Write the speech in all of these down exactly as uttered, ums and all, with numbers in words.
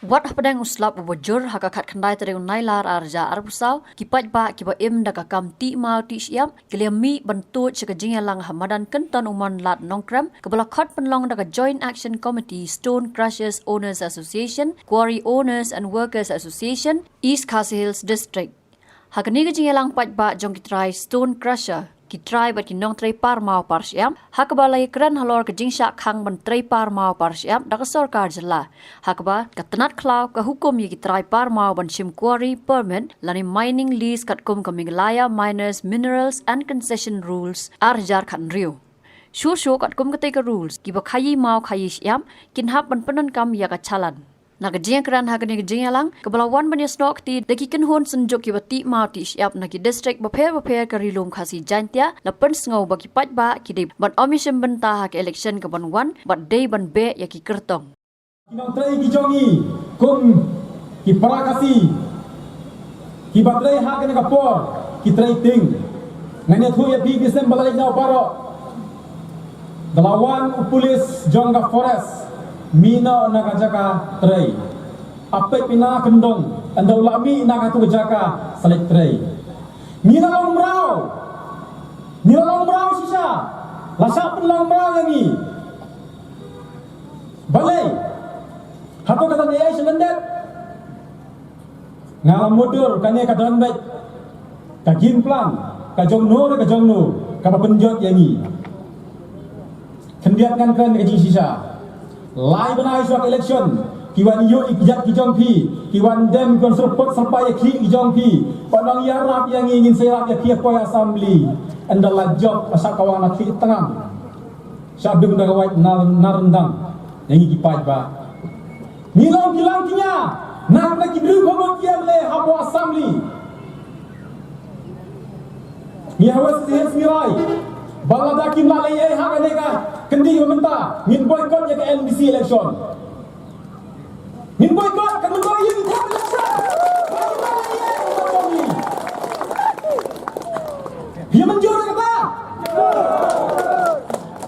Wat hapdeng u slap uba jur ha ka khatkhyndai tarik u Nailar arhajar arphew saw, ki paidbah kiba im da ka kam tih maw tih shyiap ki la mih ban tuid sha ka jingïalang ha madan Kynton u Mon Lad Nongkrem kaba la khot pynlong da ka Joint Action Committee Stone Crushers Owners Association, Quarry Owners and Workers Association, East Khasi Hills District. Ha kane ka jingïalang paidbah jong ki trai stone crusher, ki trai bad ki nongtrei par maw par shyiap, ha kaba la ïakren halor ka jingshah khang ban trei par maw par shyiap da ka sorkar jylla, ha kaba ka tnat khlaw ka hukum ïa ki trai par maw ban shim quarry permit lane mining lease katkum ka Meghalaya Miners Minerals and Concession Rules arhajar khathynriew. Shuh shuh katkum katei ka rules, kiba khaïi maw khaïi shyiap kin hap ban pyndonkam ïa ka challan. Na ka jingïakren ha kane ka jingïalang kaba la wan ban ïasnoh kti da ki kynhun synjuk kiba tih maw tih shyiap na ki district bapher bapher ka Ri Lum Khasi Jaiñtia, la pynsngew ba ki paidbah ki dei ban ym ïashim bynta ha ka election kaban wan bad dei ban beh ïa ki kyrtong. Ki nongtrei ki jong ngi kum ki para Khasi kiba trei ha kane ka por ki trei tieng. Ngan ïathuh ïa phi ki sem ba la leit noh baroh. Da la wan u pulit jong ka forest mih noh na ka jaka trei. Ap peit phi na kyndong, ynda u la mih na katu ka jaka sa leit trei. Ngi la long mraw. Ngi la long mraw shisha. La shah pynlong mraw ïa ngi. Balei? Hato ka don ei ei sha lyndet? Nga la mutdur kane ka don beit ka game plan ka jong no re ka jong no kaba pynjot ïa ngi. Khyndiat ngan kren ka jingshisha. Lai bnai shuwa ka election ki wan ïuh ïa ki jait ki jong phi, ki wan dem ki wan syrpot syrpai ïa ki ki jong phi. Ba nang ïarap ïa ngi ngin sa ïarap ïa phi ha poi assembly. Ynda la jop ka sa ka wan na ki tngan. Sha dum da ka wait na na ryndang. Ïa ngi ki paidbah. Ngi long ki lang ki nia na ka ki briew ba mut ki em le ha poi assembly. Ngi ha West Khasi Hills ngi rai ba lada kim lah leh ei ei ha kane ka kyndit ba mynta ngin boycott ïa ka M D C election. Ngin boycott ka mynta ïa ka election. Ïa mynjur kata.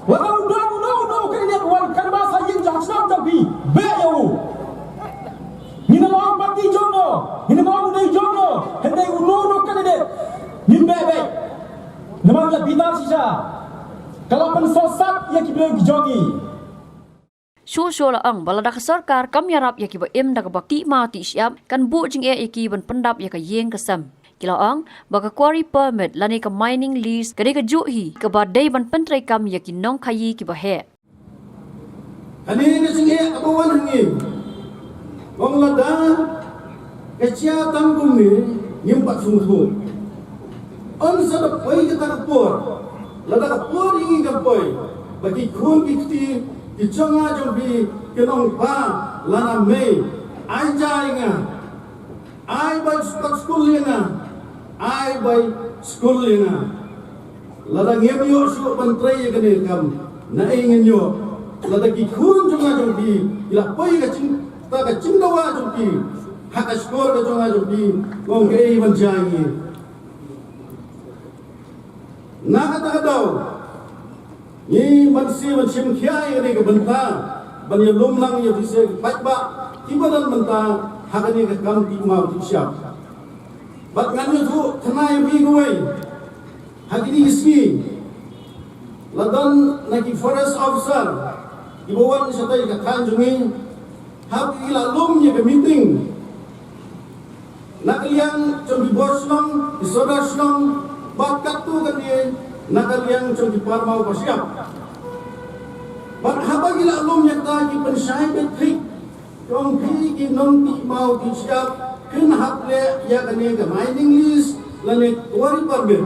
Lada u don uno uno u candidate wan kynmaw sa ïing jong shnong jong phi, beh ïa u. Ngin ym ong party jong no, ngin ym ong u dei jong no, hynrei uno uno u candidate ngin beh beit. Namar la bitar shisha ka la pynsosat ïa ki briew ki jong ngi. Shuh shuh la ong ba lada ka sorkar kam ïarap ïa kiba im da kaba tih maw tih shyiap kan buh jingeh ïa ki ban pyndap ïa ka ïing ka sem. Ki la ong ba ka quarry permit lane ka mining lease ka dei kajuh hi kaba dei ban pyntreikam ïa ki nongkhaïi kiba heh. Kane ka jingeh kaba wan ha ngi. Ong lada ka jia tang kumne ngim pat sngewthuh. Yn sa da poi kata ka por, lada ka por ïa ngi kan poi ba ki khun ki kti ki jong nga jong phi ki nongpa lane mei ai ja ïa nga. Ai bai spat skul ïa nga. Ai bai skul ïa nga. Lada ngim ïoh shuh ban trei ïa kane ka kam, na ei ngin ïoh? Lada ki khun jong nga jong phi ki la poi ka jing, ta ka jingdawa jong phi ha ka shkor ka jong nga jong phi, ngong kaei ban jia ïa ngi? Na kata ka daw ngi ban sngewsih ban shim khia ïa kane ka bynta ban ïalum lang ïa phi sha ki paidbah kiba don bynta ha kane ka kam tih maw tih shyiap. Bad ngan ïathuh thymmai ïa phi kawei. Ha kine ki sngi la don na ki forest officer kiba wan shatei ka thaiñ jong ngi, haba ki la lum ïa ka meeting na ka liang jong ki bor shnong, ki sordar shnong, bad katto katne na ka liang jong ki par maw par shyiap. Bad haba ki la lum ïa kata ki pynshai beit thik, jong phi ki nongtih maw tih shyiap, phin hap leh ïa kane ka mining lease lane quarry permit.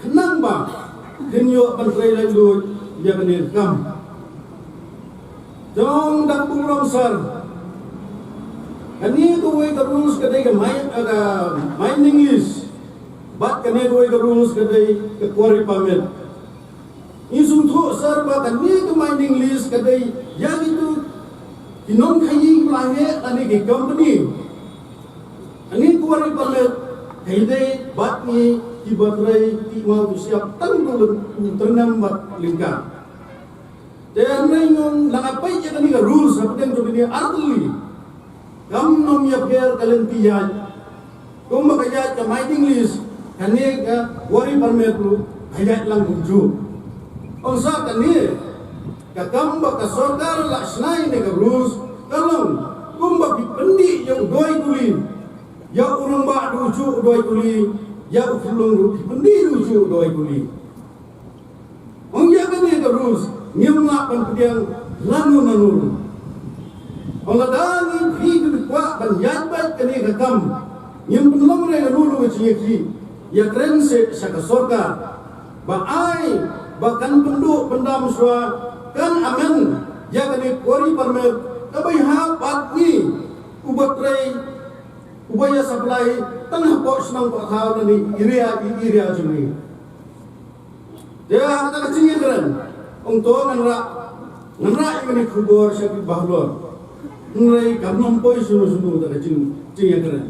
Khnang ba phin ïoh ban trei laitluid ïa kane ka kam. Jong da ka burom sir, kane kawei ka rules ka dei ka mi-, ka mining lease, bad kane kawei ka rules ka dei ka quarry permit. Ngi sngewthuh sir ba kane ka mining lease ka dei ïa kitu ki nongkhaïi ba la heh lane ki company. Kane ka quarry permit ka dei bad ngi kiba trei tih maw tih shyiap tang u tyrnem bad lyngkar. Te hynrei ngi la nga peit ïa kane ka rules hapdeng jong kane artylli. Kam nym ïapher ka lynti ïaid. Kumba ka ïaid ka mining lease, kane ka quarry permit ruh ka ïaid lang kumjuh. Ong sa kane ka kam ba ka sorkar la shna ïa kane ka rules, ka long kumba phi pyndih ïa u doi kuli, ïa u rangbah da u juh u doi kuli, ïa u khunlung ruh phi pyndih da u juh u doi kuli. Ong ïa kane ka rules ngim lah ban pdiang lano nano. Ong lada ngi phi ki kwah ban ïaid beit kane ka kam, ngim pynlong re nano nano ka jingïakhih, ïakren seh sha ka sorkar ba ai ba kan pynduh pyndam shuwa, kan amend ïa kane quarry permit kaba ïahap bad ngi, uba trei, uba ïa supply tang hapoh shnong Pathaw lane area, area jong ngi. Te ha kata ka jingïakren, ong to ngan rah, ngan rah ïa kane ka khubor sha phi bahalor. Hynrei kam nym poi shuh shuh kata ka jing, jingïakren.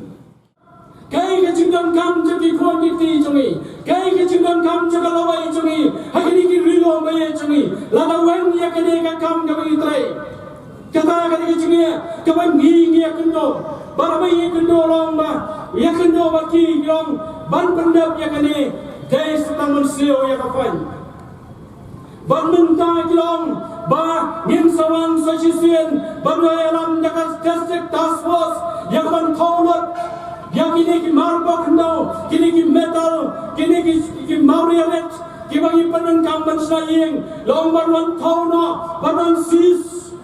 Kaei ka jingdonkam jong ki khun ki kti jong ngi? Kaei ka jingdonkam jong ka lawei jong ngi ha kine ki ri lawei jong ngi? Lada wan ïa kane ka kam kaba ngi trei, kata ka dei ka jingeh kaba ngi ngi ïakynduh. Bad ba ngi ïakynduh long ba ïakynduh bad ki, ki long ban pyndep ïa kane. Dei sa tang ban siew ïa ka fine. Bad mynta ki long ba ngin sa wan sa shisien ban ïalam da ka District Task Force ïa ka ban thaw lut ïa kine ki marpok khyndew, kine ki metal, kine ki, ki mawriaret kiba ngi pyndonkam ban shna ïing, long ban wan thaw noh, ban wan seize.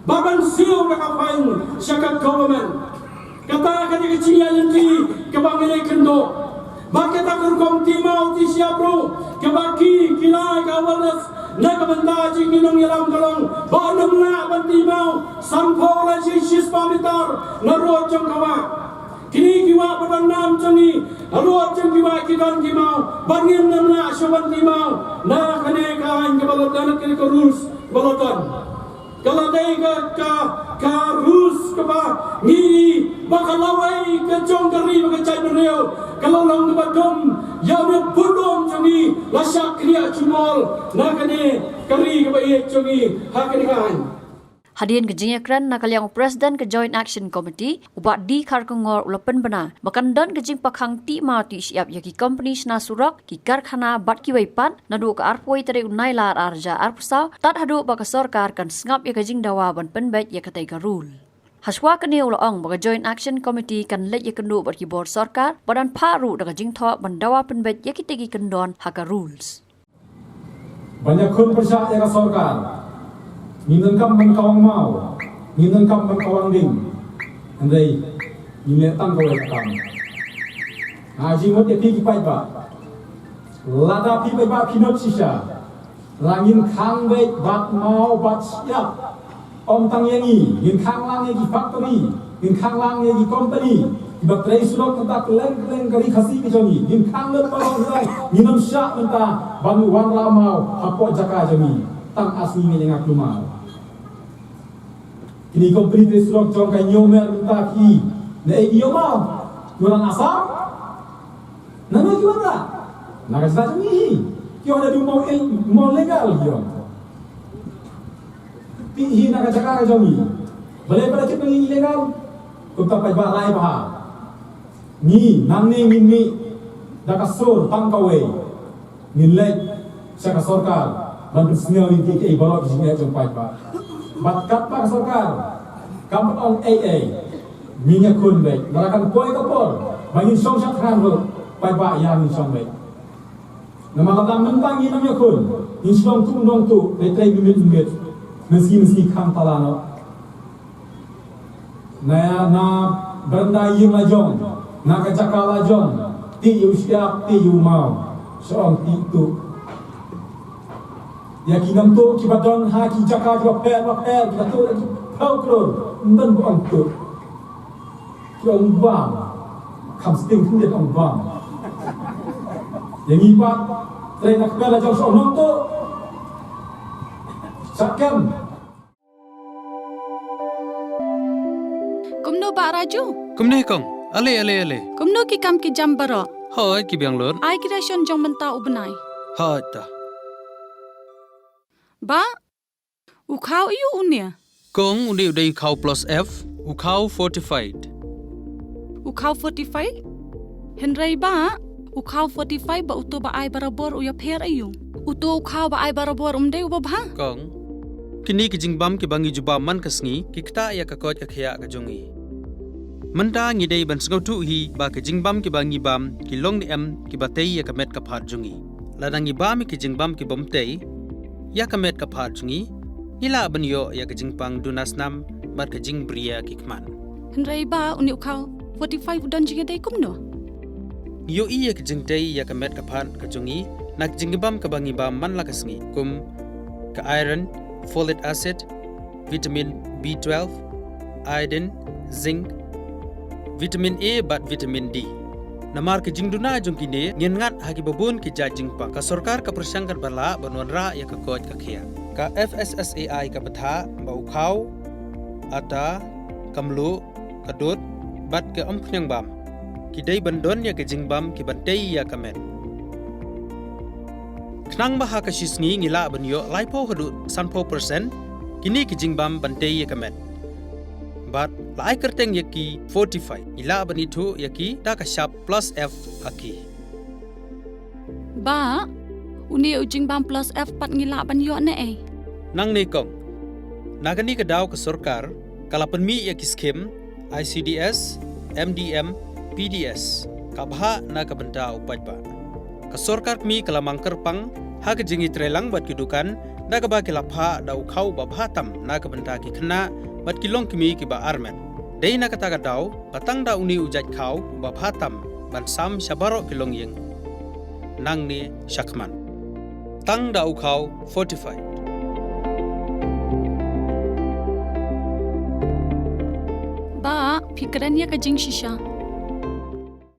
Ba ban siew da ka fine sha ka government. Kata ka dei ka jingïaid lynti kaba ngi la ïakynduh. Bad kata ka rukom timaw ti shyiap ruh kaba ki, ki la ai ka awareness na ka bynta jong ki nongïalam ka long ba ym lah ban timaw sanphew lane shi, shispah meter na rud jong ka wah. Kine ki wah ba don nam jong ngi, ha rud jong ki wah ki don ki maw, bad ngim, ngim lah shuh ban timaw na kane ka aiñ kaba la don, na kane ka rules ba la don. Ka la dei ka, ka, ka rules kaba ngi i ba ka lawei ka jong ka ri bad ka jaitbynriew ka la long kaba dum ïa une u burom jong ngi, la shah khlieh jumol na kane ka ri kaba ïeit jong ngi ha kane ka aiñ. Hadien ka jingïakren na ka liang u President ka Joint Action Committee, u Bah D Kharkongor, u la pynbna ba kan don ka jingpakkhang timaw ti shyiap ïa ki kompani shna surok, ki karkhana bad kiwei pat naduh ka arphew tarik u Nailar ar hajar arphew saw, tad haduh ba ka sorkar kan sngap ïa ka jingdawa ban pynbeit ïa katei ka rule. Hashwa kane u la ong ba ka Joint Action Committee kan leit ïakynduh bad ki bor sorkar ba don phah ruh da ka jingthoh ban dawa pynbeit ïa kitei ki kyndon ha ka rules. Ban ïakhun pyrshah ïa ka sorkar, ngim donkam ban kawang maw, ngim donkam ban kawang ding. Hynrei ngin leh tang kawei ka kam. Nga jingmut ïa phi ki paidbah, lada phi paidbah phi nud shisha, la ngin khang beit bad maw bad shyiap. Ym tang ïa ngi, ngin khang lang ïa ki factory, ngin khang lang ïa ki company kiba trei surok mynta kylleng kylleng ka ri Khasi ka jong ngi. Ngin khang lut baroh, ngin ym shah mynta ban wanrah maw hapoh jaka jong ngi. Tang ar sngi ngin ïa nga khlem maw. Kine ki company trei surok jong ka Hynñiewmer mynta ki, naei ki ïoh maw? Ki wan na Assam? Nangno ki wanrah? Na ka jaka jong ngi hi. Ki ong da dei maw, eh, maw legal ki ong. Te hi na ka jaka ka jong ngi. Balei ba la kit ba ngi illegal? Kumta paidbah, rai bha. Ngi nangne ngin mih da ka sur tang kawei. Ngin leit sha ka sorkar ban pynsngew ïa kiei kiei baroh ki jingeh jong paidbah. Bad katba ka sorkar kam pat ong ei ei, ngin ïakhun beit. Lada kan poi ka por ba ngin shong sha thngan ruh, paidbah, ïa ngin shong beit. Namar lada mynta ngin ym ïakhun, ngin shu long tuh nongtuh, trei trei miet miet, mynsngi mynsngi khang tala noh. Na, na bynta ïing la jong, na ka jaka la jong, tih ïa u shyiap, tih ïa u maw, shu ong tih tuh. Ïa ki nongtuh kiba don ha ki jaka kiba pher ba pher, kiba tuh da ki phew klur, ym don ba ong tuh. Ki ong bam. Kham sting khyndiat ong bam. Ïa ngi pat, trei na ka pher la jong shu ong nongtuh. Shah kem. Kumno Bah Raju? Kumne kong. Ale, ale, ale. Kumno ki kam ki jam baroh? Hooid, ki biang lut. Ai ki ration jong mynta u bnai. Hooid ta. Bah, u khaw aiu une? Kong, une u dei u khaw plus F. U khaw fortified. U khaw fortified? Hynrei ba, u khaw fortified ba uto ba ai barabor u ïapher aïu? Uto u khaw ba ai barabor um dei uba bha? Kong, kine ki jingbam kiba ngi ju bam man ka sngi, ki ktah ïa ka koit ka khiah ka jong ngi. Mynta ngi dei ban sngewthuh hi ba ki jingbam kiba ngi bam ki long ne em kiba tei ïa ka met ka phad jong ngi. Lada ngi bam ïa ki jingbam kibym tei ïa ka met ka phad jong ngi, ngi lah ban ïoh ïa ka jingpang duna snam bad ka jingbriew ki khmat. Hynrei ba, une u khaw fortified u don jingïadei kumno? Ngi ïohi ïa ka jingtei ïa ka met ka phad ka jong ngi na ka jingbam kaba ngi bam man la ka sngi, kum ka iron, folic acid, vitamin B twelve, iodine, zinc, vitamin A bad vitamin D. Namar ka jingduna jong kine, ngin ngat ha kiba bun ki jait jingpang. Ka sorkar ka pyrshang katba lah ban wanrah ïa ka koit ka khiah. Ka F S S A I ka bthah ba u khaw, ata, ka mluh, ka dud bad ka umphniang bam, ki dei ban don ïa ka jingbam kiban tei ïa ka met. Khnang ba ha ka shi sngi ngi lah ban ïoh laiphew haduh sanphew percent kine ki jingbam ban tei ïa ka met. Bad la ai kyrteng ïa ki fortified, ngi lah ban ithuh ïa ki da ka shap plus F ha ki. Ba, une u jingbam plus F pat ngi lah ban ïoh ne ei? Nangne kong, na kane ka daw ka sorkar ka la pynmih ïa ki skim I C D S, M D M, P D S, ka bha na ka bynta u paidbah. Ka sorkar kmie ka la mang kyrpang ha ka jingïatreilang bad ki dukan, da kaba ki la phah da u khaw ba bha tam na ka bynta ki khynnah bad ki longkmie kiba armet. Dei na kata ka daw ba tang da une u jait khaw uba bha tam ban sam sha baroh ki longïing, nangne shakhmat. Tang da u khaw fortified. Ba, phi kren ïa ka jingshisha.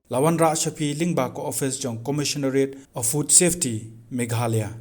La wanrah sha phi lyngba ka office jong Commissionerate of Food Safety, Meghalaya.